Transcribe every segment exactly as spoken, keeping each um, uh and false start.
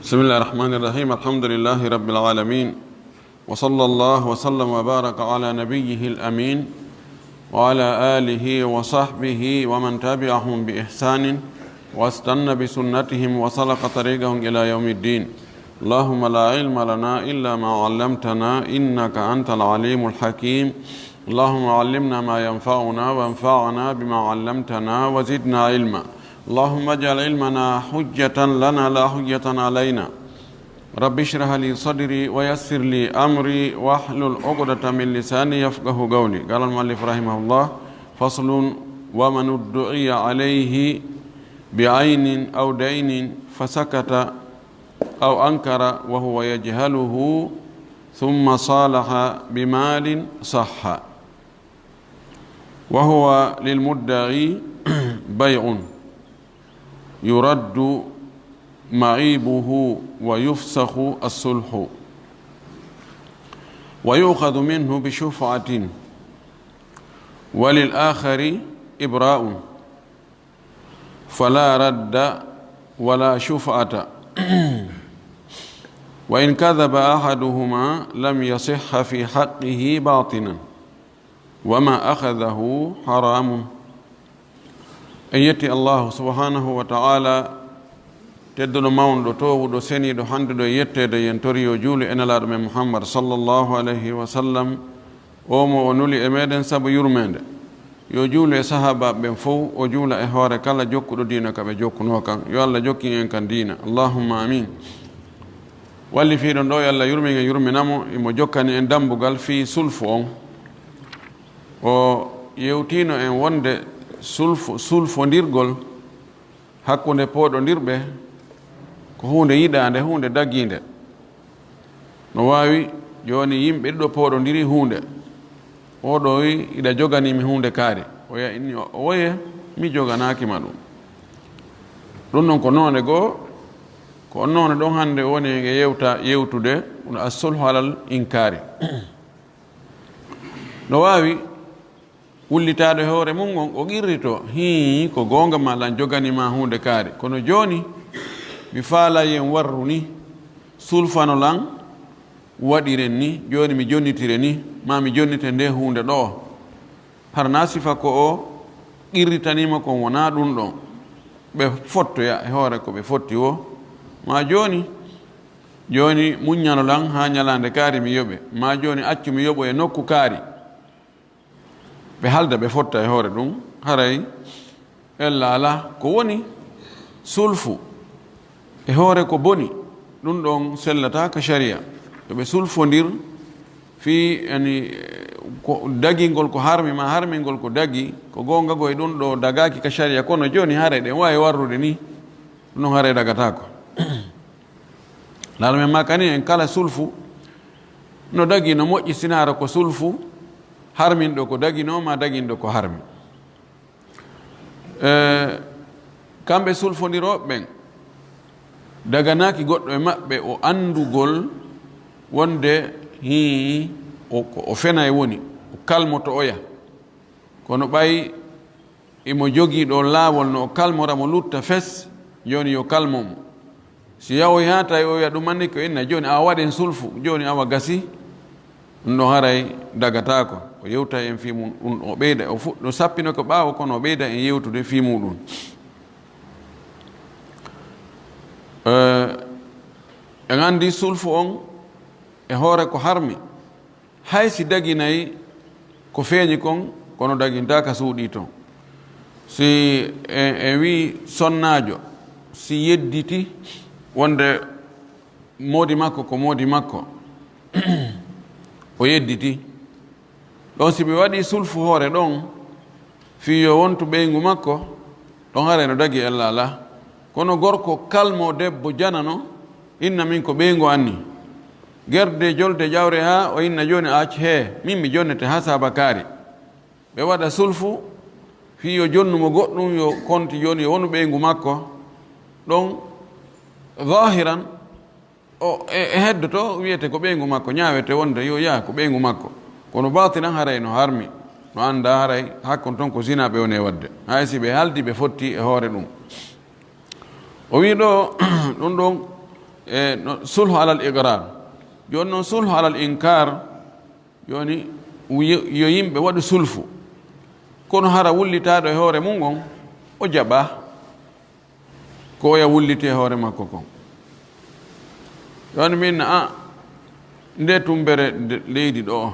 بسم الله الرحمن الرحيم. الحمد لله رب العالمين. وصلى الله وسلم وبارك على نبيه الأمين وعلى آله وصحبه ومن تبعهم بإحسان واستن بسنتهم وسلك طريقهم إلى يوم الدين. اللهم لا علم لنا إلا ما علمتنا إنك أنت العليم الحكيم. اللهم علمنا ما ينفعنا وانفعنا بما علمتنا وزدنا علما. اللهم اجعل علمنا حجة لنا لا حجة علينا. رب اشرح لي صدري ويسر لي أمري واحلل عقدة من لساني يفقه قولي. قال المؤلف رحمه الله: فصل: ومن ادعي عليه بعين أو دين فسكت أو أنكر وهو يجهله ثم صالح بمال صح، وهو للمدعي بيع يرد معيبه ويفسخ الصلح ويؤخذ منه بشفعة وللآخر إبراء فلا رد ولا شفعة. وإن كذب أحدهما لم يصح في حقه باطنا وما أخذه حرام. En yetti Allahu subhanahu wa ta'ala, tedduɗo, mawnuɗo, toowuɗo, seniiɗo, handuɗo e yetteede, yen tori yo juulu e Nelaaɗo men Muhammad sallallahu alayhi wa sallam, o mo o nuli e meɗen sabu yurmeende. Yo juulu e sahaabaaɓe ɓen fow, o juula e hoore kala jokkuɗo diina ka ɓe jokkunoo kan. Yo Allah jokkin en kan diina. Allahumma amin. Wallifiiɗo ɗo, yo Allah yurmin en, yurmina mo, imo jokkani en dambugal fii sulfu on. O yewtiino en wonde sulfu, sulfondirgol hakkunde pooɗondirɓe ko huunde yiɗaande, huunde dagiinde. No waawi jooni yimɓe ɗiɗo pooɗondiri huunde. Oo ɗoo wi: "Hiɗa joganii mi huunde kaari." Oya inni: "O-, oye, mi joganaaki ma ɗum." Ɗum ɗon ko noone goo, ko on noone ɗon hannde woni en e yewta, yewtude, ɗum as-sulhu alal inkaari. No waawi wullitaade hoore mum on, o qirrito, "Hii, ko goonga ma, lan joganii ma huunde kaari. Kono jooni, mi faalaa yen warru ni, sulfano lan, waɗiren ni, jooni mi jonnitire ni, maa mi jonnite nde huunde ɗoo." Har na sifa ko o qirritanii mo kon wonaa ɗum ɗon. Ɓe fottoya e hoore ko ɓe fotti woo. Maa jooni, jooni muññano lan haa ñalaande kaari mi yoɓe. Maa jooni accu mi yoɓo e nokku kaari. Ɓe halda, ɓe fotta e hoore ɗum, haray ella alaa. Ko woni sulfu e hoore ko boni, ɗum ɗon sellataa ka sharia. Yo ɓe sulfondir fii, yani, ko dagingol ko harmi, maa harmingol ko dagi, ko goonga goo e ɗum ɗoo dagaaki ka sharia, kono jooni haray ɗen waawi warrude ni, ɗum ɗon haray dagataako. Laala men maakani en kala sulfu no dagi, no moƴƴi sinaara ko sulfu harminɗo ko daginoo, maa daginɗo ko harmi. E, kamɓe sulfondirooɓe ɓen, daganaaki goɗɗo e maɓɓe o anndugol wonde hii, o, ko o fenay woni, o kalmoto oya. Kono ɓay imo jogii ɗoo laawol no o kalmora mo lutta fes, jooni yo kalmo mo. Si yahoy haa tawi o wiya ɗum anni ko inna, jooni awa waɗen sulfu, jooni awa gasi, ɗum ɗon haray dagataako. O yewta en fii mum, ɗum o ɓeyda, o fu-, ɗum sappino ko ɓaawo, kono o ɓeyda en yewtude fii muɗum. Eh, en anndi sulfu on e hoore ko harmi. Hay si daginay ko feeñi kon, kono dagintaa ka suuɗii ton. Si en, en wii sonnaajo, si yedditi wonde moodi makko ko moodi makko, o yedditi. Ɗon si ɓe waɗii sulfu hoore ɗon, fii yo wontu ɓeyngu makko, ɗon haray no dagi ella alaa. Kono gorko kalmo debbo janano, inna min ko ɓeyngu anni. Gerde jolde ƴawre haa o inna jooni a acc hee, min mi jonnete haa saabakaari. Ɓe waɗa sulfu, fii yo jonnu mo goɗɗum, yo konti jooni yo wonu ɓeyngu makko. Ɗon, zahiran, o, e, e heddoto wiyete ko ɓeyngu makko, ñaawete wonde yo yaa ko ɓeyngu makko. Kono baatinan haray no harmi, no anndaa haray hakkon ton ko zinaa ɓe woni e waɗde. Hay si ɓe haldi ɓe fotti e hoore ɗum. O wii ɗoo, ɗum ɗon, e no, sulhu alal iqrar. Jooni noon, sulhu alal inkar, jooni, yo, yo yimɓe waɗu sulfu. Kono hara wullitaaɗo e hoore mum on, o jaɓaa. Ko oya wulliti e hoore makko kon. Jooni min, a, nde tumbere de-, leydi ɗo,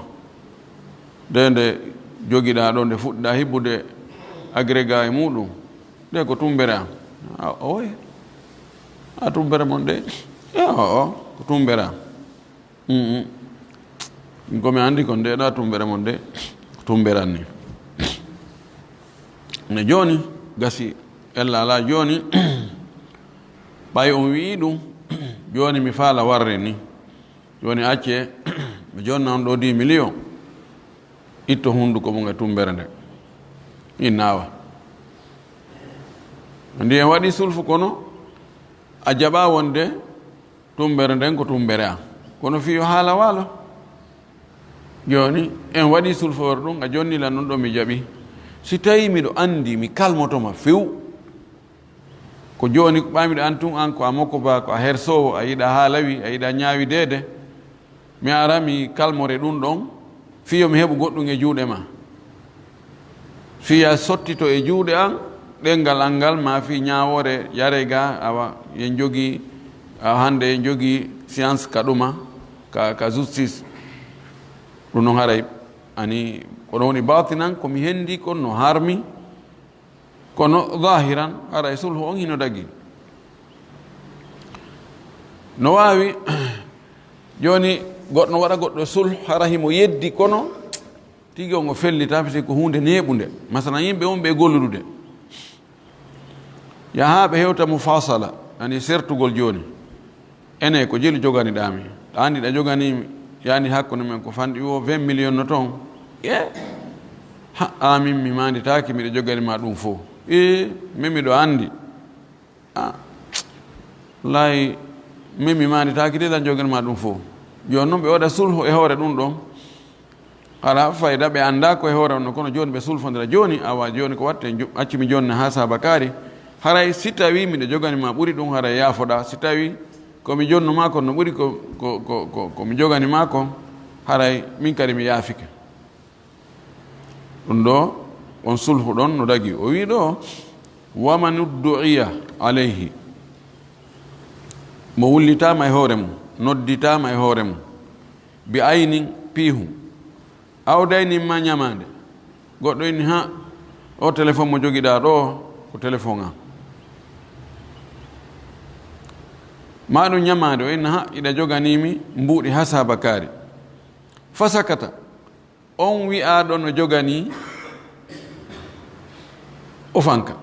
nde, nde jogiɗaa ɗo, nde fuɗɗaa hibbude agrega e muɗum, nde ko tumbere am. A, oye. A, tumbere mon de? E, o, o, ko tumbere am. Mm, mm. Ko mi anndi kon de, ɗa tumbere mon de, ko tumbere an ni. Ne jooni, gasi, ella alaa jooni, ɓay on wi'i ɗum, jooni mi faala warre ni. Jooni acce, mi jonna on ɗo dix millions. Itto hunnduko mum e tumbere nde. Innaawa. Anndi en waɗi sulfu kono, a jaɓaa wonde tumbere nden ko tumbere am. Kono fii yo haala waalo. Jooni, en waɗi sulfoore ɗum, a jonni lan ɗum ɗo mi jaɓi. Si tawii miɗo anndi, mi kalmoto ma few. Ko jooni ko ɓaamiɗo an tun, an ko a mokobaa, ko a hersoowo, a yiɗa haalawi, a yiɗa ñaawideede. Mi ara mi kalmore ɗum ɗon, fii yo mi heɓu goɗɗum e juuɗe ma. Fii a sottito e juuɗe an, ɗenngal an ngal, ma fii ñaawoore yaree ga, awa, en jogii, a, hannde en jogii science ka ɗuma, ka, ka justice. Ɗum ɗon haray, ani, ko ɗon woni baatinan, ko mi hendi kon no harmi, kono zahiran, haray sulhu on hino dagi. No waawi, jooni, goɗɗo no waɗa goɗɗo sulhu, hara himo yeddi, kono tigi on o fellita, parce que ko huunde neeɓunde. Masalan, yimɓe on ɓe gollude. Yaha ɓe hewta mufasala, ani sertugol jooni. Ene ko jelu joganiɗaa mi. Ɗa anndi ɗa joganii mi, yani hakkunde men ko fanɗi wo vingt millions no ton. Ye. Ha, amin mi maanditaaki miɗo jogani ma ɗum fof. E, min miɗo anndi. Ah, wallahi, min mi maanditaaki de ɗan jogani ma ɗum fof. Jooni noon ɓe waɗa sulhu e hoore ɗum ɗon. Hara fayda ɓe anndaa ko e hoore on, kono jooni ɓe sulfondira. Jooni, awa, jooni ko watte, jo-, accu mi jooni haa saabakaari. Haray si tawii miɗo jogani ma ɓuri ɗum, haray yaafoɗaa. Si tawii ko mi jonnu maa kon no ɓuri ko, ko, ko, ko, ko mi jogani maa kon, haray min kadi mi yaafike. Ɗum ɗo, on sulhu ɗon no dagi. O wii ɗo, "Wa man uddu'iya alayhi." Mo wullitaama e hoore mum, nodditaama e hoore mum. Bi aynin, piihun. Aw daynin ma ñamaande. Goɗɗo inni, "Ha, o telefon mo jogiɗaa ɗo, ko telefon am." Ma ɗum ñamaande, o inna, "Ha, iɗa joganii mi mbuuɗi haa saabakaari." Fasakata, on wi'aaɗo no joganii, o fanka.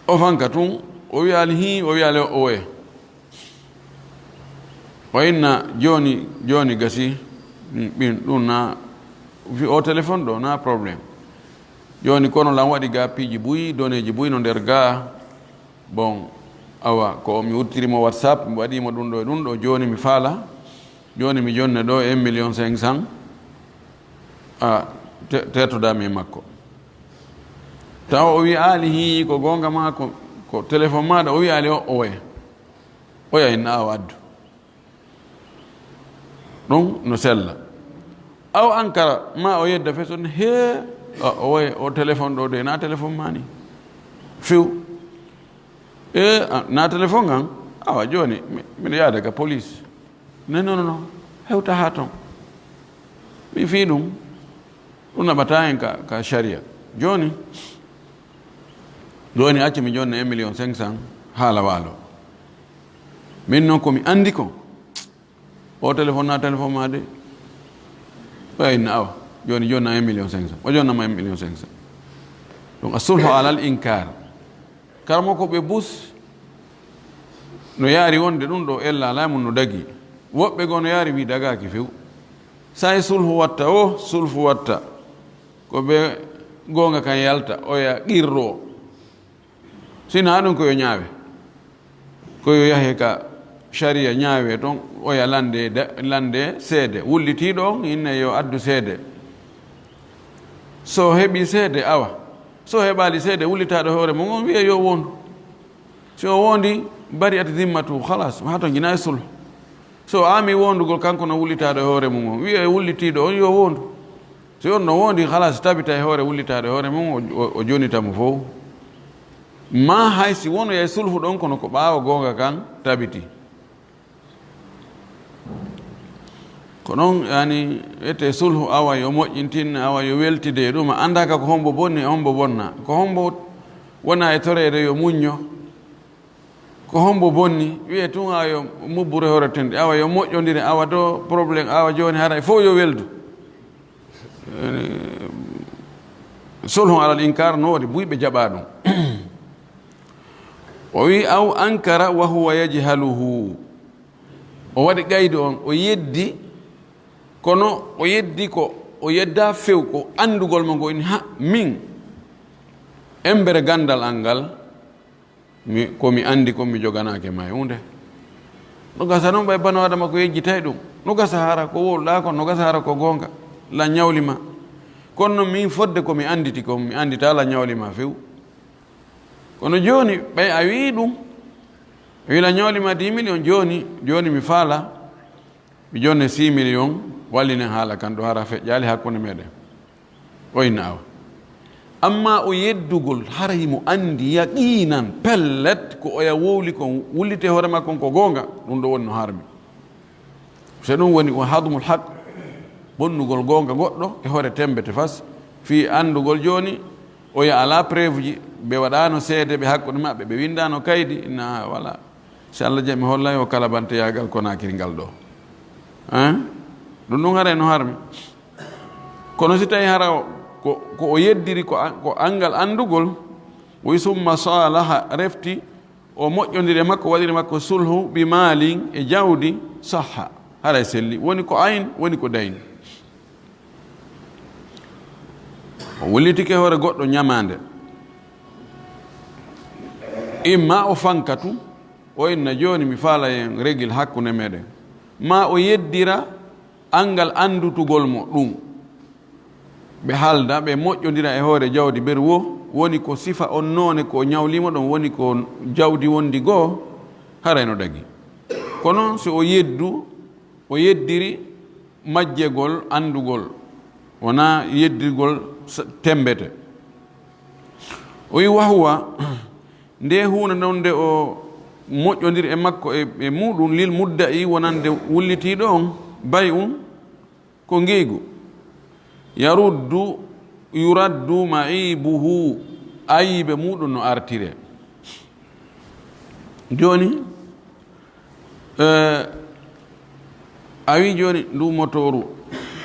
O fanka tun, o wi'aali hii, o wi'aali o oye. O inna jooni, jooni gasi, ɓin ɗum na, fi o téléphone ɗo na problème. Jooni kono lan waɗi ga piiji buy, doneeji buy no nder ga. Bon, awa, ko mi udditiri mo WhatsApp, mi waɗi mo ɗum ɗo e ɗum ɗo, jooni mi faala. Jooni mi jonne ɗo un million cinq cent. A, te-, teetodaa mi e makko. Tawa o wi'aali hii ko goonga maa ko, ko téléphone maaɗa, o wi'aali o, oye. Oya inna awa addu. Ɗum no sella. Aw ankara, ma o yedda fes on, hee, a, oye, o téléphone ɗo de, na téléphone maa ni. Few. E, a, na téléphone an? Awa, jooni, mi, miɗo yaada ka police. Ne, non, non, non. Hewta haa ton. Mi fii ɗum, ɗum naɓataa en ka, ka sharia. Jooni, jooni accu mi jonna un million cinq cent, haala waalo. Min non ko mi anndi kon. O téléphone na téléphone ma de. O inna awa. Jooni jonna un million cinq cent. O jonna ma un million cinq cent. Donc, as-sulhu alal inkar. Karamoko ɓe bus no yaari wonde ɗum ɗo ella laamu no dagi. Woɓɓe goo no yaari wi dagaaki few. Say sulhu watta o, sulhu watta. Ko ɓe goonga kan yalta, oya qirro. Sina ɗum ko yo ñaawe. Ko yo yahe ka sharia ñaawe ton, oya lande da-, lande seede. Wullitiiɗo on, inne yo addu seede. So heɓi seede, awa. So heɓaali seede, wullitaaɗo hoore mum on wiya yo wondu. Si o wondi, bari ati zimmatu, halas, haa ton jina e sulh. So o aami wondugol kanko no wullitaaɗo e hoore mum on, wiya e wullitiiɗo on yo wondu. Si on no wondi, halas, tabita e hoore wullitaaɗo e hoore mum, o, o, o jonita mo fow. Ma hay si wono e sulhu ɗon, kono ko ɓaawo goonga kan tabiti. Ko ɗon, yani, wiyete sulhu, awa yo moƴƴintin, awa yo weltide e ɗum, a annda ka ko hombo bonni, hombo bonna. Ko hombo wona e toreede yo muñño. Ko hombo bonni, wiye tun, awa yo mubbure hoore tenɗi, awa yo moƴƴondire, awa do problème, awa jooni haray fof yo weldu. Yani, sulhu alal inkar no waɗi buy ɓe jaɓa ɗum. O wi, "Aw ankara wa huwa yajhaluhu." O waɗi qaydu on, o yeddi, kono o yeddi ko, o yedda few ko anndugol mo ngo in ha min. Embere ganndal an ngal, mi, ko mi anndi kon mi joganaake ma e huunde. No gasa noon ɓay bano adama ko yejjitay ɗum. No gasa hara ko wowluɗaa kon, no gasa hara ko goonga. La ñawli ma. Kono min fodde ko mi annditi kon, mi anndita la ñawli ma few. Kono jooni, ɓay a wi'i ɗum, a wi'i la ñawli ma dix millions, jooni, jooni mi faala, mi jonne six millions, wallinen haala kan ɗo hara feƴƴaali hakkunde meɗen. O inna awa. Amma o yeddugol, hara himo anndi yaqinan, pellet, ko oya wowli kon, wullite hoore makko on ko goonga, ɗum ɗo woni no harmi. So ɗum woni o hadmul haq, bonnugol goonga goɗɗo e hoore tembete fas, fii anndugol jooni, oya alaa preuve ji, ɓe waɗaano seede ɓe hakkunde maɓɓe, ɓe winndaano kaydi, na wala. Si Allah jaɓi mi hollay o kala bante yaagal Konaakiri ngal ɗo. Hein? Ɗum ɗum haray no harmi. Kono si tawi hara o, ko, ko o yeddiri ko an-, ko anngal anndugol, wi summa salaha refti, o moƴƴondiri e makko, waɗiri makko sulhu bi maalin e jawdi, sahha, haray selli. Woni ko ayn, woni ko dayn. O wullitike hoore goɗɗo ñamaande. Imma o fanka tun, o inna jooni mi faala en regil hakkunde meɗen. Ma o yeddira anngal anndutugol mo ɗum. Ɓe haalda, ɓe moƴƴondira e hoore jawdi ɓeru wo, woni ko sifa on noone ko o ñawlimo ɗon, woni ko jawdi wondi goo, haray no dagi. Kono si o yeddu, o yeddiri majjegol anndugol, wonaa yeddirgol s-, tembete. O wi wahuwa, nde huunde non nde o moƴƴondiri e makko e, e muɗum, lil mudda'i, wonande wullitiiɗo on, bay'un, ko ngeygu. Yaruddu, yuraddu ma'ibuhu, ayibe muɗum no artire. Jooni, eh, a wi jooni ndu motooru,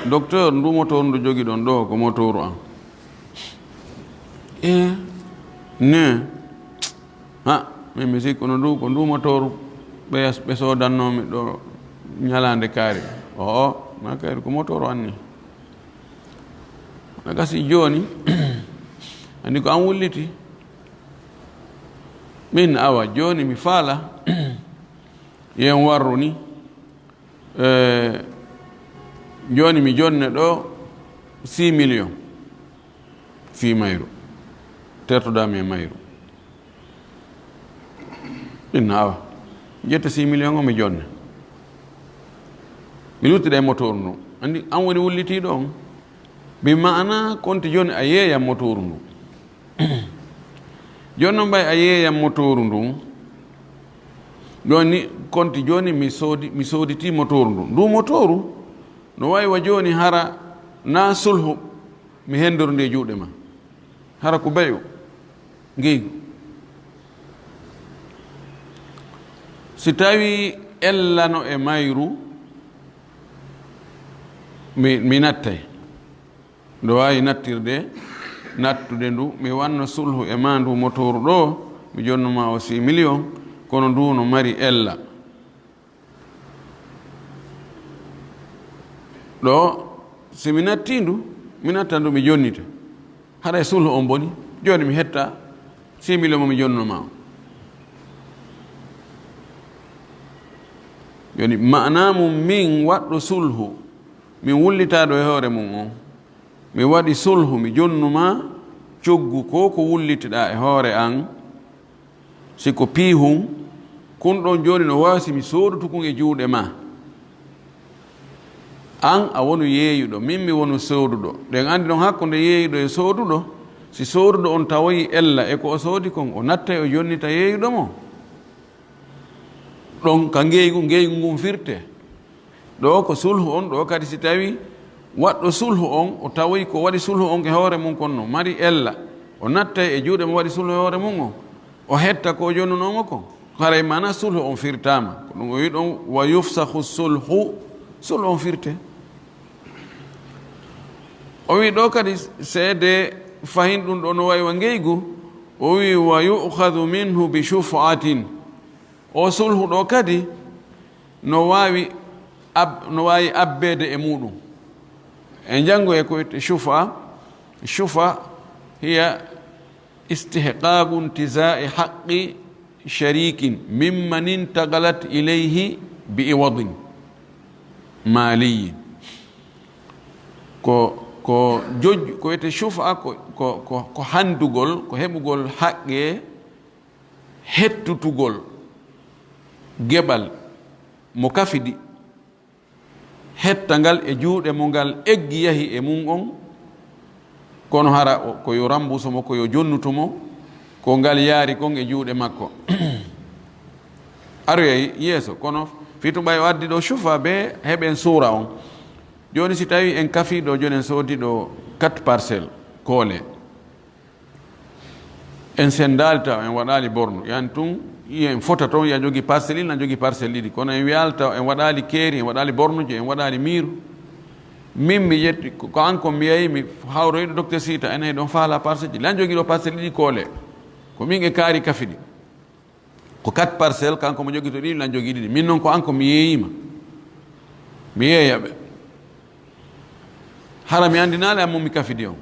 docteur, ndu motooru ndu jogiɗon ɗo, ko motooru an. Eh, ne. Ha, min mi sikkuno ndu, ko ndu motooru ɓe, ɓe soodannoomi ɗo ñalaande kaari. Oo, na kaari ko motooru an ni. Na gasi jooni, anndi ko an wulliti. Min awa, jooni mi faala, yen warru ni. Eh, jooni mi jonne ɗo six millions fii mayru. Tertoɗaa mi e mayru. Inna awa. Ƴetta six millions o mi jonne. Mi luttida e motooru ndu. Anndi, an woni wullitiiɗo on. Bi maana konti jooni a yeeyan motooru ndu. Jooni non ɓay a yeeyan motooru ndun. Ɗon ni konti jooni mi soodi, mi sooditii motooru ndu. Ndu motooru no wayi wa jooni hara na sulhu mi hendorndi e juuɗe ma. Hara ko bayo ngeygu. Si tawi ella no e mayru, mi, mi nattay. Ndu waawi nattirde, nattude ndu, mi wanno sulhu e maa ndu motooru ɗo, mi jonnu ma o six millions, kono ndu no mari ella. Ɗo, si mi natti ndu, mi natta ndu, mi jonnita. Haray sulhu on boni, jooni mi hetta six millions mo mi jonnu ma o. Jooni, maanaa mum min waɗɗo sulhu, min wullitaaɗo e hoore mum on. Mi waɗi sulhu, mi jonnu ma coggu ko ko wullitiɗaa e hoore an. Si ko piihun, kun ɗon jooni no waasi mi soodutu kun e juuɗe maa. An a wonu yeeyuɗo, min mi wonu sooduɗo. Ɗen anndi ɗon hakkunde yeeyuɗo e sooduɗo, si sooduɗo on tawoyi ella e ko o soodi kon, o nattay o jonnita yeeyuɗo mo. Ɗon ka ngeygu, ngeygu ngun firte. Ɗo ko sulhu on, ɗo kadi si tawi waɗɗo sulhu on, o tawoyi ko waɗi sulhu on e hoore mun kon no mari ella, o nattay e juuɗe mo waɗi sulhu e hoore mun on, o hetta ko o jonnunoo mo kon. Haray mana sulhu on firtaama. Ko ɗum o wi ɗon, "Wa yufsahu sulhu", sulhu on firte. O wi ɗo kadi seede fahin ɗum ɗo no wayi wa ngeygu, o wi, "Wa yu'khadhu minhu bi shuf'atin." O sulhu ɗo kadi no waawi ab-, no waawi abbeede e muɗum. E janngo e ko wi'ete shufa, shufa hiya istihqaqu intizai haqqi sharikin mimman intaqalat ilayhi bi iwadin maliyin. Ko, ko joj-, ko wi'ete shufa ko, ko, ko, ko handugol, ko heɓugol haqqe hettutugol geɓal mo kafidi, hetta ngal e juuɗe mo ngal eggi yahi e mum on, kono hara o, ko yo rambuso mo, ko yo jonnutu mo, ko ngal yaari kon e juuɗe makko. Aroyay yeeso, kono fii tun ɓay o addi ɗo shufa be heɓen suura on. Jooni si tawi en kafi ɗo, jooni en soodi ɗo quatre parcelle koole. En senndaali taw en waɗaali bornu. Yan tun, en fota toon, ya jogi parcelle ɗiɗi, na jogi parcelle ɗiɗi. Kono en wiyaali taw en waɗaali keeri, en waɗaali bornuji, en waɗaali miiru. Min mi yetti, ko, ko an ko mi yeeyi, mi hawroyi ɗo docteur Siita, enen ɗon faala parcelle ji. Lan jogi ɗo parcelle ɗiɗi koole. Ko min e kaari kafiɗi. Ko quatre parcelle, kanko mo jogi to ɗiɗi, lan jogi ɗiɗi. Min noon ko an ko mi yeeyima. Mi yeeya ɓe. Hara mi anndinaali an mo mi kafidi on.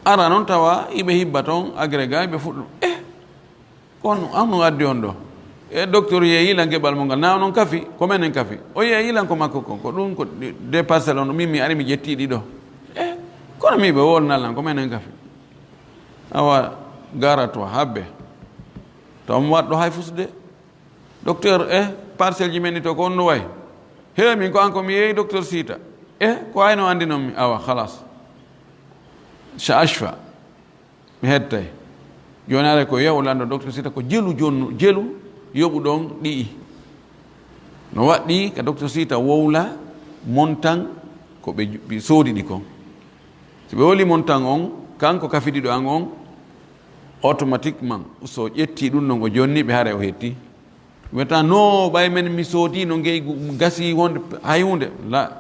Ara noon tawa iɓe hibba toon, agrega, iɓe fuɗɗo. Eh, ko on, an no addi on ɗo? E docteur yeeyi lan geɓal mo ngal. Na onon kafi, ko menen kafi. O yeeyi lan ko makko kon. Ko ɗum ko ɗi-, des parcelles on, min mi ari mi ƴetti ɗi ɗo. Eh, kono mi ɓe wolnal lan, ko menen kafi. Awa, gara to, habbe. Taw mo waɗɗo hay fusde. Docteur, eh, parcelle ji men ɗi to ko on no wayi? He, min ko an ko mi yeeyi docteur Siita. Eh, ko ayno anndi non mi? Awa, khalas. Sa ashfa. Mi hettay. Jooni ara ko yeew lanndo docteur Siita ko jelu jonnu, jelu yoɓu ɗon ɗi'i. No waɗɗi ka docteur Siita wowla montan ko ɓe ju-, ɓe soodi ɗi kon. Si ɓe woli montan on, kanko kafidiɗo an on, automatiquement, so ƴetti ɗum non o jonni ɓe haray o hetti. Weta no ɓay men mi soodi no ngey gu-, gasi wonde hay hunde. La.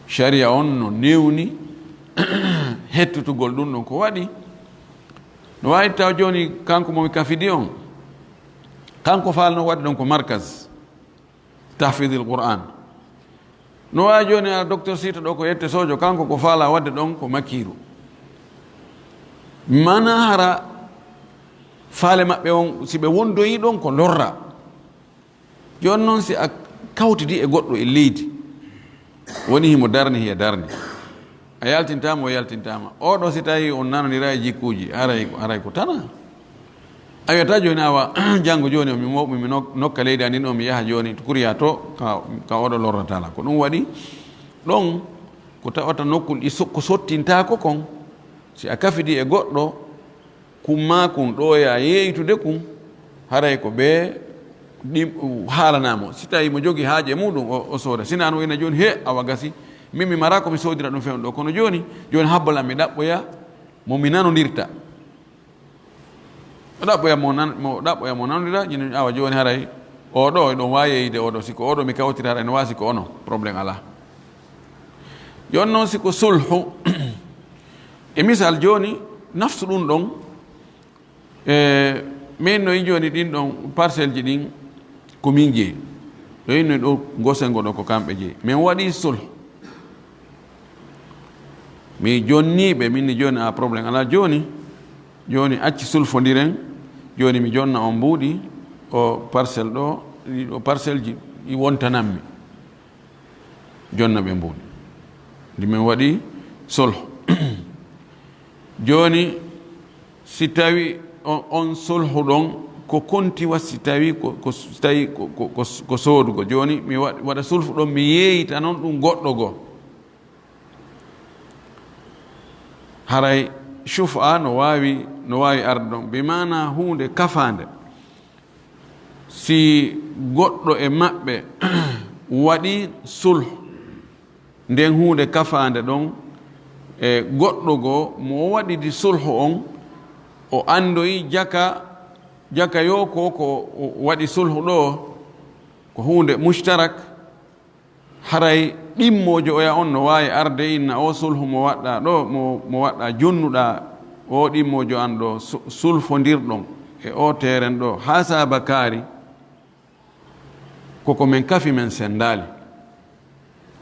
Sharia on no newni hettutugol ɗum ɗon ko waɗi. No wawi taw joni kanko mo mi kafidi on, kanko falno waɗi ɗon ko markaz tahfidil Qur'an. No wawi joni a docteur Siita ɗo ko yette sojo, kanko ko fala wadde ɗon ko makiru. Mana hara faale maɓɓe on, si ɓe wondoyi ɗon ko lorra. Joni noon si a kawtidi e goɗɗo e leydi, woni himo darni, hiya darni. A yaltintaama, o yaltintaama. Oɗo si tawi on nanondira e jikkuuji, haray, haray ko tana. A wiyata jooni awa, janngo jooni o mi mo-, mi nok-, nokka leydi an ndin o mi yaha jooni to Kuriya to, ka, ka oɗo lorratala. Ko ɗum waɗi ɗon ko tawata nokkul ɗi so-, ko sottintaako kon. Si a kafidi e goɗɗo, kumma kun ɗo ya yeeytude kun, haray ko ɓe ɗi-, haalanaa mo. Si tawi mo jogi haaje muɗum, o, o sooda. Sinaa no ina jooni, he, awa gasi. Min mi mara ko mi soodira ɗum fewndo ɗo. Kono jooni, jooni habbalan mi ɗaɓɓoya mo mi nanondirta. O ɗaɓɓoya mo nan-, mo ɗaɓɓoya mo nanondira, ñin awa jooni haray o ɗo, e ɗon waawi yeeyde o ɗo. Si ko o ɗo mi kawtira haray no waasi ko ono, problème alaa. Jooni noon si ko sulhu, e misal jooni, nafsu ɗum ɗon, e min no i jooni ɗin ɗon parcelle ji ɗin ko min jeyi. Ɗo inno ɗo gosengo ɗo ko kamɓe jeyi. Min waɗi sulhu. Mi jonni ɓe, min ni jooni a problème alaa jooni. Jooni acci sulfondiren. Jooni mi jonna on mbuuɗi. O parcelle ɗo, ɗi ɗo parcelle ji ɗi wontanammi. Jonna ɓe mbuuɗi. Ndi min waɗi sulhu. Jooni si tawi on, on sulhu ɗon ko konti wa si tawi ko, ko, si tawi ko, ko, ko, ko soodugo. Jooni mi wa-, waɗa sulhu ɗon, mi yeeyita non ɗum goɗɗo goo. Haray shufa no waawi, no waawi arde ɗon. Bi maana huunde kafaande. Si goɗɗo e maɓɓe waɗi sulhu, nden huunde kafaande ɗon, e goɗɗo goo mo o waɗidi sulhu on, o anndoyi jaka, jaka yo ko, ko o waɗi sulhu ɗoo, ko huunde mushtarak, haray ɗimmoojo oya on no waawi arde inna o sulhu mo waɗɗaa ɗoo, mo, mo waɗɗaa jonnuɗaa o ɗimmoojo an ɗoo, su-, sulfondirɗon e o teeren ɗoo, haa saaba kaari, koko men kafi men senndaali.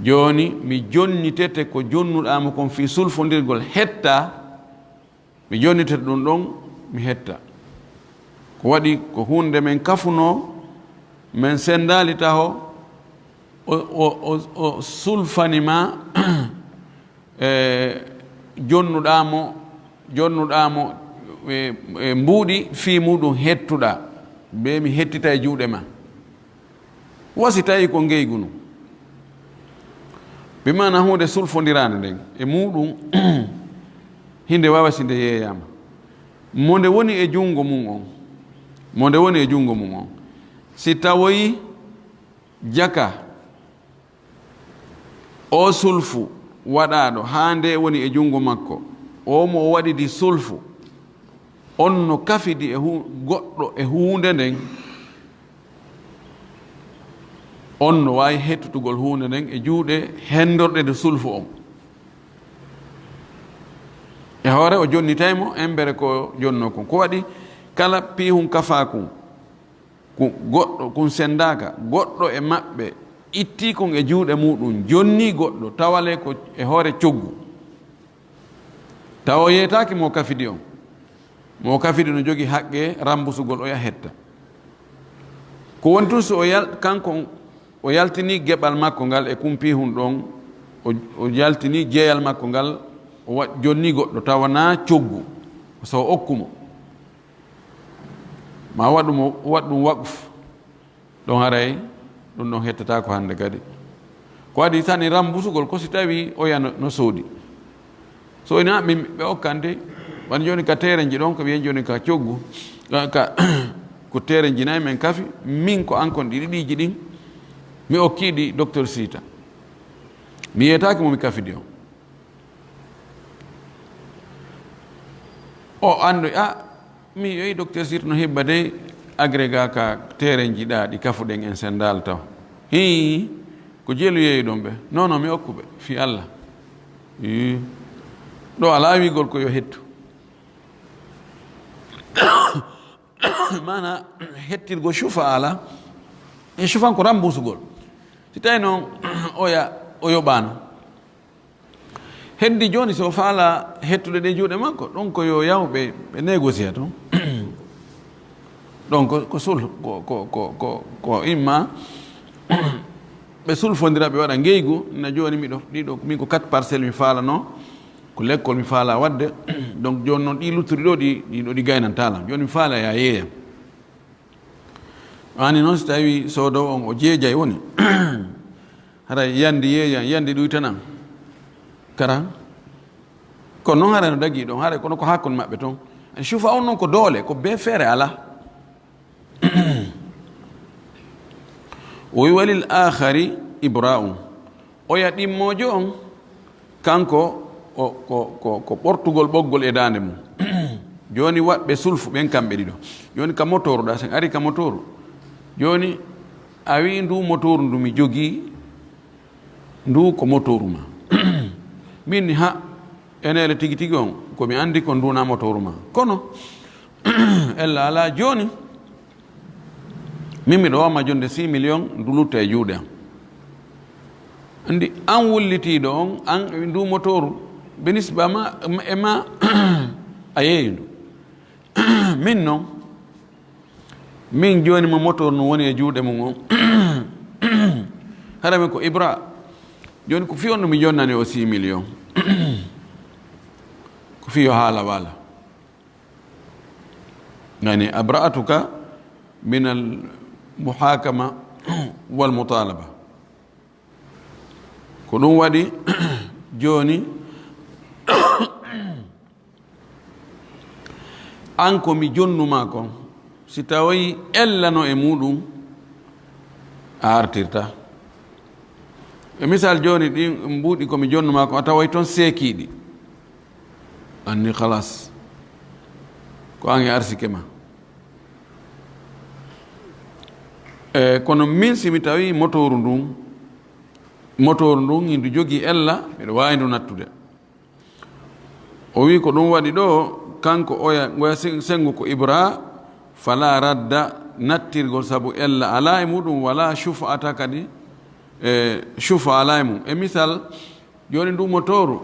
Jooni, mi jonnitete ko jonnuɗaa mo kon fii sulfondirgol hetta, mi jonnitete ɗum ɗon, mi hetta. Ko waɗi ko huunde men kafunoo, men senndaali taho, o, o, o, o sulfani ma, e jonnuɗaa mo, jonnuɗaa mo, e, e mbuuɗi fii muuɗum hettuɗaa, be mi hettita e juuɗe ma. Wa si tawi ko ngeygu nun. Bi maana huunde sulfondiraande nden, e muuɗum, hinde waawa si nde yeeyaama. Mo nde woni e junngo mum on, mo nde woni e junngo mum on, si tawoyi jaka o sulfu waɗaaɗo haa nde woni e junngo makko, o mo o waɗidi sulfu, on no kafidi e hu-, goɗɗo e huunde nden, on no waawi hettutugol huunde nden e juuɗe hendorɗe nde sulfu on. E hoore o jonnitay mo embere ko jonnoo kon. Ko waɗi kala piihun kafaa kun, kun goɗɗo, kun senndaaka, goɗɗo e maɓɓe ittii kun e juuɗe muuɗum, jonnii goɗɗo, tawale ko e hoore coggu. Tawa o yeetaaki mo kafidi on. Mo kafidi no jogii haqqe rambusugol oya hetta. Ko woni tun so o yal-, kanko o yaltinii geɓal makko ngal e kun piihun ɗon, o, o yaltinii jeeyal makko ngal, o wa-, jonnii goɗɗo, tawa naa coggu, so o okku mo. Ma waɗu mo, waɗu ɗum waqf. Ɗon haray, ɗum ɗon hettataako hannde kadi. Ko adii tan e rambusugol ko si tawi oya no, no soodi. So ina min ɓe okkante, wano jooni ka teerenji ɗon, ko wiyen jooni ka coggu, ka, ka, ko teerenji nayi men kafi, min ko an kon ɗi ɗiɗiiji ɗin, mi okkii ɗi Docteur Siita. Mi yeetaaki mo mi kafidi on. O anndu, a, mi yehi Docteur Siita no hebba dey agrégat ka teerenji ɗa ɗi kafuɗen en senndaali taw. Hii, ko jeelu yeeyi ɗon ɓe. Non, non, mi okku ɓe, fii Alla. Ii. Ɗo alaa wiigol ko yo hettu. Maana hettirgo shufa ala. E shufan ko rambusugol. Si tawi noon oya, o yoɓaano. Heddi jooni so faala hettude ɗe juuɗe makko, ɗum ko yo yaw ɓe, ɓe négocier toon. Ɗon ko, ko sulh, ko, ko, ko, ko, ko imma ɓe sulfondira, ɓe waɗa ngeygu, na jooni miɗo, ɗiɗo, min ko quatre parcelles mi faalano, ko lekkol mi faala waɗde. Donc jooni noon ɗi luttuɗi ɗo, ɗi, ɗi ɗo ɗi gaynanta lam. Jooni mi faala ya yeeya. Ani noon si tawi soodoowo on o jeejay woni, haray yandi yeeyan, yandi ɗuytanan. Kara, kono noon haray no dagii ɗon, haray kono ko hakkun maɓɓe toon. Shufa on noon ko doole, ko bee feere alaa. O wi: "Walil aakhari ibraa'un." Oya ɗimmoojo on, kanko o, ko, ko, ko ɓortugol ɓoggol e daande mum. Jooni waɗɓe sulfu ɓen kamɓe ɗiɗo. Jooni ka motooru ɗa, sen ari ka motooru. Jooni a wi'i ndu motooru ndu mi jogii, ndu ko motooru ma. Min ni ha, enele tigi tigi on, ko mi andi kon ndu na motooru ma. Kono, ella alaa jooni, min miɗo wama jonde six millions, ndu lutta e juuɗe am. Andi an wullitiiɗo on, an e ndu motooru, benisba ma, e ma, a yeeyi ndu. Min non, min jooni mo motor no woni e juuɗe mum on. Hara min ko Ibra. Jooni ko fii on no mi jonnani o six millions. Ko fii yo haala waala. Yani, abra'atuka min al muhakama wal mutalaba. Ko ɗum waɗi jooni, an ko mi jonnuma kon, si tawi ella no e muɗum, a artirta. E misal jooni, ɗin mbuuɗi ko mi jonnuma kon, a taway ton seekiiɗi. Anni halas. Ko an e arsike ma. E, kono min, si mi tawi motooru ndun, motooru ndun, hindu jogii ella, miɗo waawi ndu nattude. O wi ko ɗum waɗi ɗo, kanko oya, ngoya sen-, sengo ko ibra, fala radda, nattirgol sabu ella alaa e muɗum, wala shufa'ata kadi, e, shufa alaa e mum. E misal, jooni ndu motooru,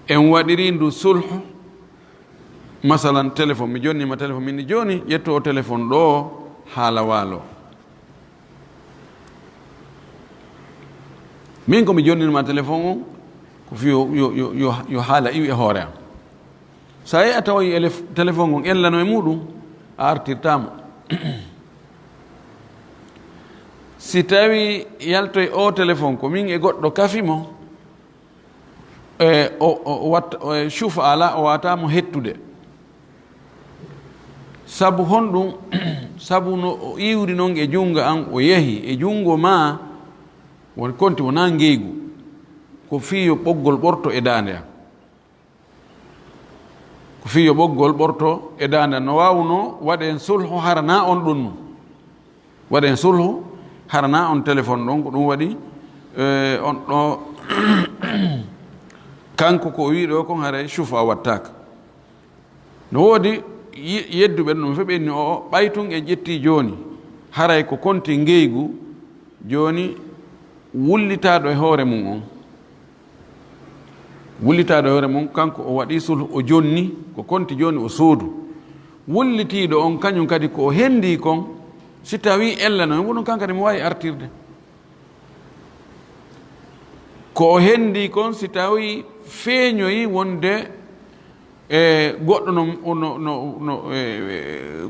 en waɗiri ndu sulhu, masalan, téléphone, mi jonnima téléphone, min ni jooni, ƴettu o téléphone ɗo, haala waalo. Min ko mi jonninma téléphone on, ko fii yo, yo, yo, yo, yo haala iwi e hoore am. So a tawi elef-, téléphone on ellano e muɗum, a artirtamo. Si tawi yaltoy o téléphone, ko min e goɗɗo kafi mo, e, o, o, o watta, o, e, shufa ala, o wata mo hettude. Sabu honɗum? Sabu no o iwri non e junngo an, o yahi e junngo ma, won konti wona ngeygu. Ko fii yo ɓoggol ɓorto e daande an. Ko fii yo ɓoggol ɓorto e daande an. No waawno waɗen sulhu hara na on ɗon nun. Waɗen sulhu, hara na on téléphone ɗon, ko ɗum waɗi, eh, on ɗo, kanko ko o wi'i ɗo kon haray shufa wattaaka. No woodi ye-, yedduɓe ɗum fe ɓenni o, ɓay tun en ƴetti jooni, haray ko konti ngeygu, jooni wullitaaɗo e hoore mum on. Wullitaaɗo e hoore mum, kanko o waɗi sulhu, o jonni, ko konti jooni o soodu. Wullitiiɗo on, kañum kadi ko o hendi kon, si tawi ella non, wonun kan kadi mo waawi artirde. Ko o hendi kon, si tawi feeñoyi wonde, e, goɗɗo no, no, no, no, e, e,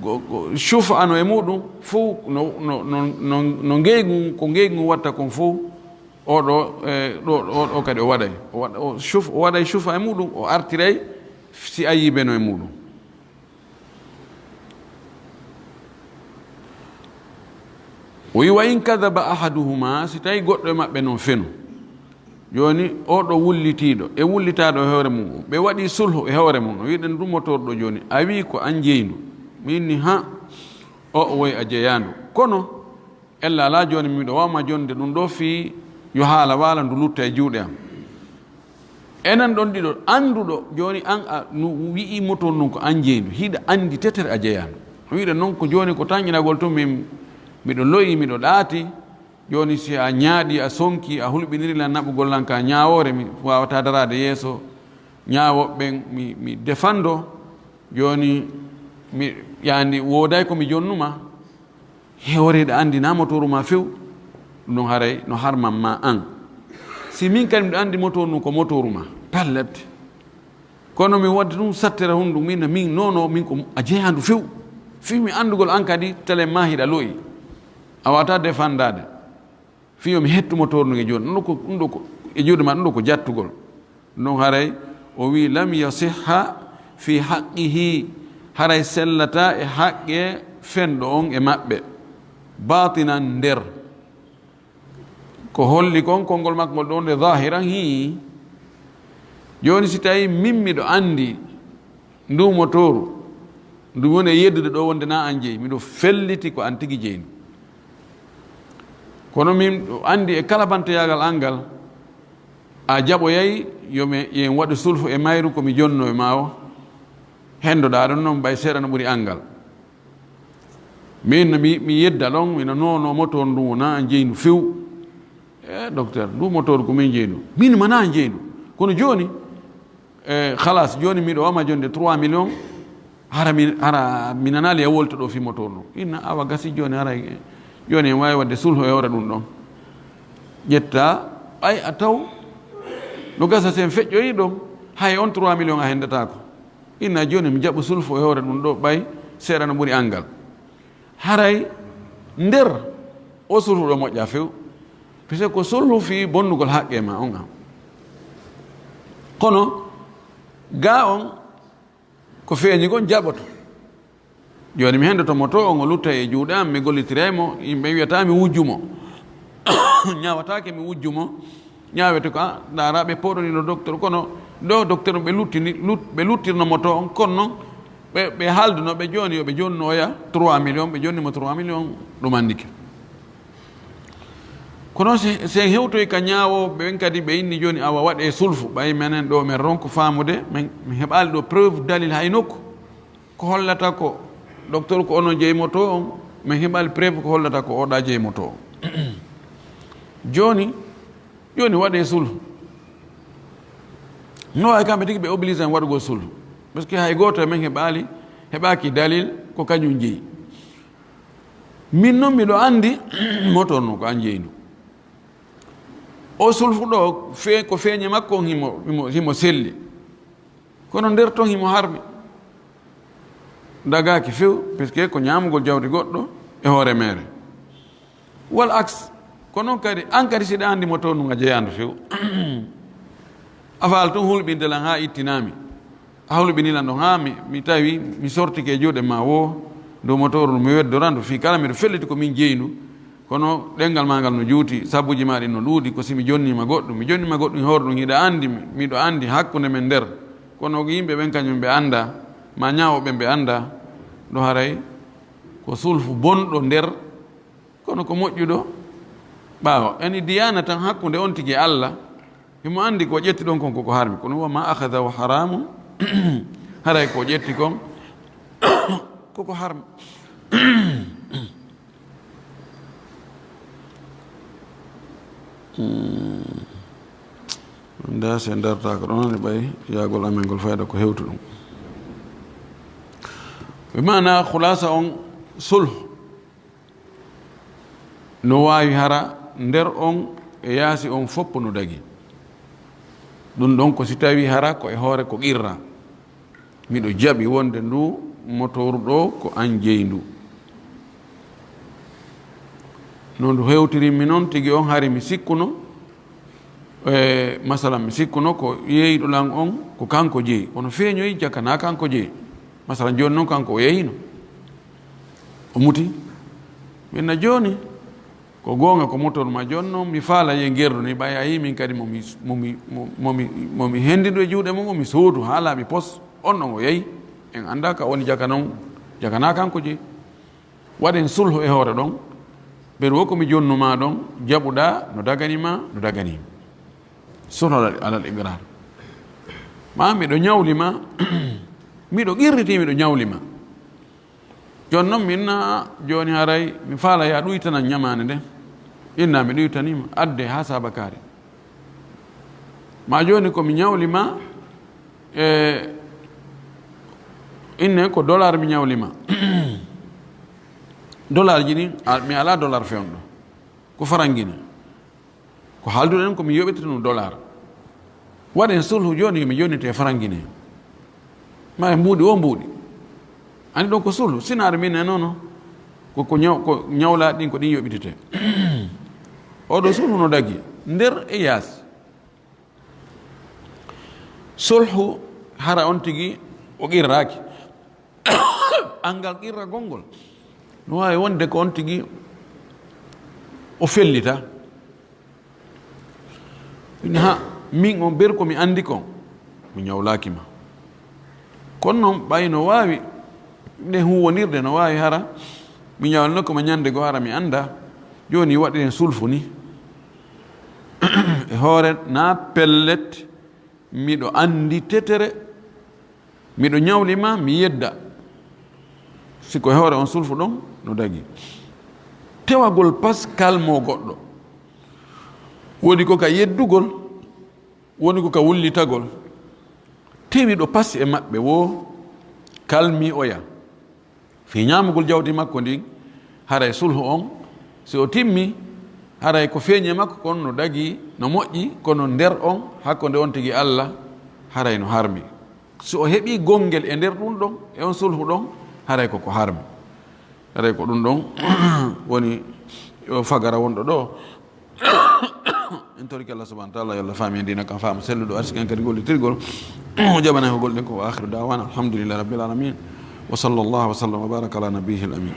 go-, go-, shufa ano e muɗum, fow no, no, no, no, no ngeygu, ko ngeygu watta kon fow, oɗo, e, ɗo, ɗo, ɗo kadi o waɗay. O waɗa, o shuf-, o waɗay shufa e muɗum, o artiray si ayibe no e muɗum. O wi, "Wa in kadaba ahaduhuma", si tawi goɗɗo e maɓɓe non fenu. Jooni, oɗo wullitiiɗo, e wullitaaɗo e hoore mum, ɓe waɗi sulhu e hoore mum. O wiɗen ɗum motorɗo jooni, a wi ko an jeyndu. Min ni, ha, o, o woy a jeyaandu. Kono, ella alaa jooni, miɗo waawma jonde ɗum ɗo fii yo haala waala ndu lutta e juuɗe am. Enen ɗon ɗiɗo, annduɗo, jooni an a nu wi'i motor nun ko an jeyndu, hiɗa anndi tetere a jeyaandu. Wiɗa non ko jooni ko tanƴinagol tun min, miɗo lo'i, miɗo ɗaati. Jooni si a ñaaɗi, a sonki, a hulɓiniri lan naɓugol lan ka ñaawoore, mi waawataa daraade yeeso ñaawoɓe ɓen, mi, mi defando. Jooni mi, yaandi wooday ko mi jonnuma. Hewreeɗo anndi na motoru ma few, ɗum haray no harman ma an. Si min kadi miɗo anndi motoru nun ko motoru ma, pellet. Kono mi wadde ɗum sattere hundu min, min, non, non, min ko a jeyandu few. Fii mi anndugol an kadi tele ma hiɗa lo'i. A wata defandaade. Fii yo mi hettu motoru nun e juuɗe. Ɗum ɗo ko, ɗum ɗo ko, e juuɗe ma, ɗum ɗo ko jattugol. Ɗum haray o wi, "Lam yasihha fi haqqihi", haray sellata e haqqe fenɗo on e maɓɓe. Batinan, nder. Ko holli kon, konngol makko ngol ɗon nde zahiran hii. Jooni si tawi min miɗo anndi ndu motoru, ndu woni e yeddude ɗo wonde na an jeyi, miɗo felliti ko an tigi jeyi ndu. Kono min ɗo anndi e kala bantoyaagal an ngal, a jaɓoyay yo mi, yo en waɗu sulhu e mayru ko mi jonno e ma o. Hendoɗaa ɗon non, bay seeɗa no ɓuri an ngal. Min no mi, mi yedda ɗon, mi no, non, non, motor ndu wona an jeyi ndu few. E, docteur, ndu motor ko min jeyi ndu. Min mana an jeyi ndu. Kono jooni, e, halas, jooni miɗo wama jonde trois millions. Hara mi, hara mi nanaali e wolta ɗo fi motor ndu. Inna awa gasi jooni, hara, jooni en waawi waɗde sulhu e hoore ɗum ɗon. Ƴetta, ɓay a taw, no gasa sen feƴƴoyi ɗon, hay on trois millions a hendataako. Inna jooni mi jaɓu sulfu e hoore ɗum ɗo ɓay seeɗa no ɓuri angal. Haray nder o sulfu ɗo moƴƴa few. Parce que ko sulfu fii bonnugol haqqe ma on an. Kono ga on ko feeñi kon jaɓoto. Jooni mi hendoto moto on o lutta e juuɗe am, mi gollitira e mo, yimɓe wiyata mi wujju mo. Ñaawataake mi wujju mo. Ñaawete ko, a, ndaara ɓe pooɗonino docteur, kono ɗo docteur ɓe luttini, lut-, ɓe luttirno moto on, kono non ɓe, ɓe haalduno ɓe jooni yo ɓe jonnoya trois millions, ɓe jonni mo trois millions, ɗum anndike. Kono si, si en hewtoy ka ñaawooɓe ɓen kadi, ɓe inni jooni awa waɗe sulfu, ɓay menen ɗo men ronko faamude, men, min heɓaali ɗo preuve, dalil hay nokku. Ko hollata ko docteur ko onon jeymoto on, min heɓaali preuve ko hollata ko oɗa jeymoto on. Jooni, jooni waɗe sulhu. No waawi kamɓe tigi ɓe obligé en waɗugol sulhu. Parce que hay gooto e men heɓaali, heɓaaki dalil ko kañum jeyi. Min non miɗo anndi motor no ko an jeynu. O sulfu ɗo, fe-, ko feeñe makko on himo, himo, himo selli. Kono nder ton himo harmi. Dagaaki few, puisque ko ñaamugol jawdi goɗɗo e hoore meere. Wal aks, ko non kadi, an kadi siɗa anndi moto ndun a jeyaandu few. A faal tun hulɓinde lan haa ittinaa mi. A hulɓini lan ɗon haa mi, mi tawi mi sortike e juuɗe ma woo, ndu moto ndun mi weddorandu fii kala miɗo felliti ko min jeyi ndu. Kono ɗenngal maa ngal no juuti, sabuuji maa ɗin no ɗuuɗi, ko si mi jonniima goɗɗum, mi jonniima goɗɗum e hoore ɗum, hiɗa anndi, miɗo anndi hakkunde men nder. Kono yimɓe ɓen kañum ɓe anndaa, maa ñaawooɓe ɓen ɓe anndaa, ɗo haray ko sulfu bonɗo nder, kono ko moƴƴuɗo ɓaawo. Yani diyaana tan hakkunde on tigi e Alla, himo anndi ko ƴetti ɗon kon koko harmi. Kono wa ma akhadha wa haramun, haray ko ƴetti kon koko harmi. Hmm. Nda se darta ko ɗon, ɓay yaagol amen ngol fayda ko hewtu ɗum. Bi maana khulasa on sulh no waawi hara nder on e yaasi on foppo no dagi. Ɗum ɗon ko si tawi hara ko e hoore ko qirra. Miɗo jaɓi wonde ndu motoru ɗo ko an jeyi ndu. No ndu hewtirimmi non tigi on, hari mi sikkuno, e, masalan, mi sikkuno ko yeeyɗo lan on ko kanko jeyi. Kono feeñoyi jaka na kanko jeyi. Masalan, jooni non kanko o yeyino. O muti. Min na jooni, ko goonga ko motor ma jooni non, mi faala ye ngerdu ni, ɓay a yii min kadi mo mi, mo mi, mo, mo mi, mo mi hendidu e juuɗe mum, o mi soodu haa laaɓi pos. On non o yeyi. En anndaa ka woni jaka non, jaka na kanko jeyi. Waɗen sulhu e hoore ɗon. Beru wo ko mi jonnu ma ɗon, jaɓuɗaa no dagani ma, no dagani. Sulhu alal, alal iqrar. Ma miɗo ñawli ma, miɗo qirriti, miɗo ñawli ma. Jooni non min na, jooni haray, mi faala ya ɗuytanan ñamaande nde. Inna mi ɗuytaniima, adde haa saabakaari. Ma jooni ko mi ñawli ma, e, inne ko dollar mi ñawli ma. Dollar ji ɗin, a, mi alaa dollar fewndo. Ko farangine. Ko haalduɗen ko mi yoɓitata ɗum dollar. Waɗen sulhu jooni, yo mi jonnite farangine. Ma e mbuuɗi o mbuuɗi. Ani ɗon ko sulhu, sinaare min e nono. Ko, ko ñaw-, ko ñawlaaɗi ɗin ko ɗin yoɓitete. Oɗo sulhu no dagi, nder e yaasi. Sulhu hara on tigi o qirraaki. Angal qirragol ngol. No waawi wonde ko on tigi o fellita. Min ha, min on ber ko mi anndi kon. Mi ñawlaaki ma. Kono non ɓay no waawi, nde huwonirde no waawi hara. Mi ñawlino ko ma ñande goo hara mi annda. Jooni waɗiren sulfu ni. E hoore na pellet miɗo anndi tetere. Miɗo ñawli ma, mi yedda. Si ko e hoore on sulfu ɗon, no dagi. Tewagol pas kalmo goɗɗo. Woni ko ka yeddugol, woni ko ka wullitagol. Tewiɗo pas e maɓɓe wo kalmi oya. Fii ñaamugol jawdi makko ndin, haray sulhu on, si o timmi, haray ko feeñi e makko kon no dagi, no moƴƴi, kono nder on, hakkunde on tigi Alla, haray no harmi. So o heɓii gonngel e nder ɗum ɗon, e on sulhu ɗon, haray ko ko harmi. Haray ko ɗum ɗon woni o fagara wonɗo ɗo. En torike Allah subhanahu wa taala, yo Allah faami en diina kan faamu selluɗo, arsiki en kadi gollitirgol. O jaɓana ko golɗen ko. Wa akhiru da'wana alhamdulillahi rabbil alamin. Wa sallallahu wa sallam wa baraka ala nabiyyil amin.